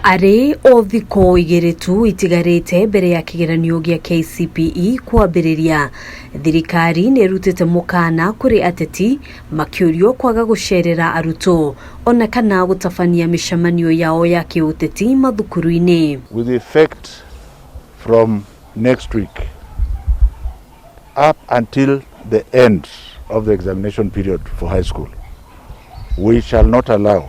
Arĩ o thikũ igĩrĩ tu itigarĩte mbere ya kĩgeranio gĩa KCPE kwambĩrĩria, thirikari nĩ ĩrutĩte mũkana kũrĩ ateti makĩũrio kwaga gũcerera arutwo ona kana gũtabania mĩcemanio yao ya kĩũteti mathukuru-inĩ. With effect from next week up until the end of the examination period for high school, we shall not allow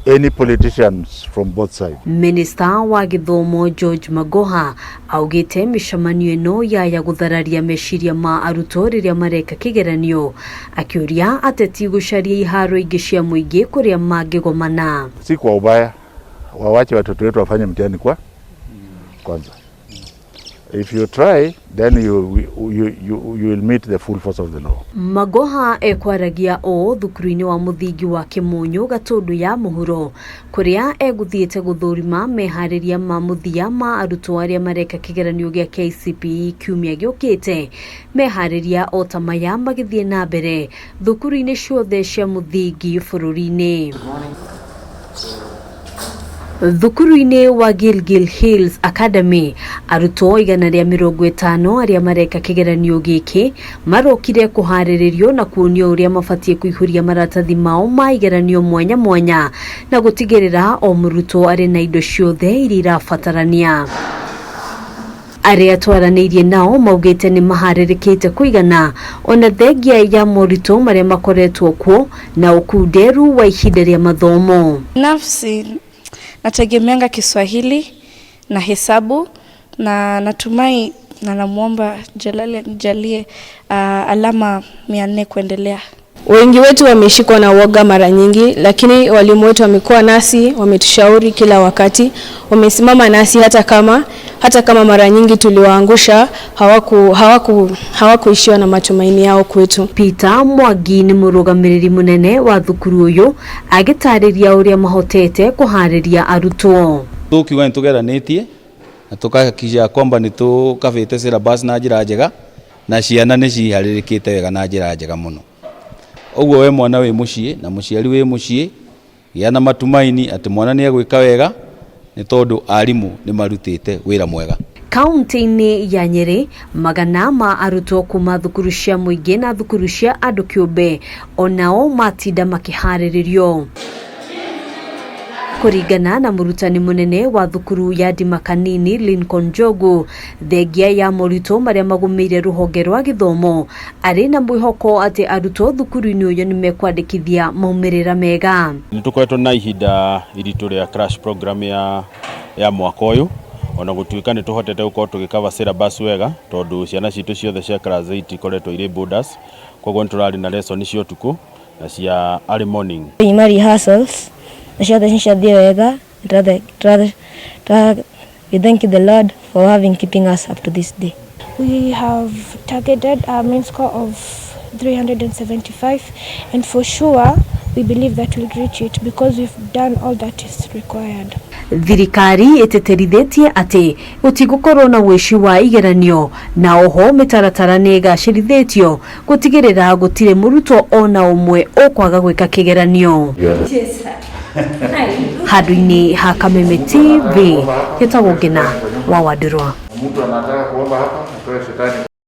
any politicians from both sides. Minista wa gĩthomo George Magoha augĩte mĩcemanio ĩno yaya gũthararia meciria ma arutwo rĩrĩa mareka kĩgeranio, akĩũria ateti gũcaria iharo ingĩ cia mũingĩ kũrĩa mangĩgomana. Si kwa ubaya, wawache watoto wetu wafanye mtihani kwa kwanza. If you try, then you will meet the full force of the law. Magoha ekwaragia ũũ thukuru-inĩ wa mũthingi wa Kĩmũnyũ, Gatũndũ ya Mũhuro, kũrĩa egũthiĩte gũthũrima meharĩria ma mũthia ma arutwo arĩa mareka kĩgeranio gĩa KCPE kiumia gĩũkĩte. Meharĩria o ta maya magĩthiĩ na mbere thukuru-inĩ ciothe cia mũthingi bũrũri-inĩ. Thukuru-inĩ wa Gilgil Hills Academy, arutwo 150 arĩa mareka kĩgeranio gĩkĩ marokire kũharĩrĩrio na kuonio ũrĩa mabatiĩ kũihũria maratathi mao ma igeranio mwanya mwanya na gũtigĩrĩra o mũrutwo arĩ na indo ciothe iria irabatarania. Arĩa twaranĩirie nao maugĩte nĩ maharĩrĩkĩte kũigana ona thengia ya moritũ marĩa makoretwo kuo na ũkunderu wa ihinda rĩa mathomo. Nafsi nategemeanga Kiswahili na hesabu, na natumai na namwomba Jalali anijalie alama 400 kuendelea. Wengi wetu wameshikwa na woga mara nyingi, lakini walimu wetu wamekuwa nasi, wametushauri kila wakati, wamesimama nasi hata kama mara nyingi tuliwaangusha, hawakuishiwa na matumaini yao kwetu. Peter Mwangi nĩ mũrũgamĩrĩri mũnene wa thukuru ũyũ, agĩtarĩria ũrĩa mahotete kũharĩria arutwo. Tukiuga nĩ tũgeranĩtie na tũkahakikisha kwamba nĩ tũkabĩte syllabus na njĩra njega, na ciana nĩ ciharĩrĩkĩte wega na njĩra njega mũno. Ũguo we mwana wĩ mũciĩ na mũciari wĩ mũciĩ, gĩa na matumaini atĩ mwana nĩ egwĩka wega, nĩ tondũ arimũ nĩ marutĩte wĩra mwega. Kaunti-inĩ ya Nyĩrĩ, magana ma arutwo kuma thukuru cia mũingĩ na thukuru cia andũ kĩũmbe onao matinda makĩharĩrĩrio. Kũringana na mũrutani mũnene wa thukuru ya Ndimakanini, Lincoln Njogu, thengia ya moritũ marĩa magũmĩire rũhonge rwa gĩthomo, arĩ na mwĩhoko atĩ arutwo thukuru-inĩ ũyũ nĩ mekwandĩkithia maumĩrĩra mega. Nĩ tũkoretwo na ihinda iritũ rĩa crash program ya mwaka ũyũ, ona gũtuĩka nĩ tũhotete gũkorwo tũgĩcover syllabus wega, tondũ ciana citũ ciothe cia class 8 ikoretwo irĩ boarders, koguo nĩ tũrarĩ na lesson cia ũtukũ na cia early morning. Nyuma rehearsals na ciothe nĩ ciathiĩ wega. We thank the Lord for having keeping us up to this day. We have targeted a mean score of 375, and for sure we believe that we'll reach it because we've done all that is required. Thirikari ĩtĩtĩrithĩtie atĩ gũtigũkorwo na ũici wa igeranio, na oho mĩtaratara nĩ ĩgacĩrithĩtio gũtigĩrĩra gũtirĩ mũrutwo ona ũmwe ũkwaga gwĩka kĩgeranio. Handũ-inĩ ha Kameme TV, gĩtagwo Ngĩna wa Wandũrwa. Mtu anataka kuomba hapa, atoe shetani.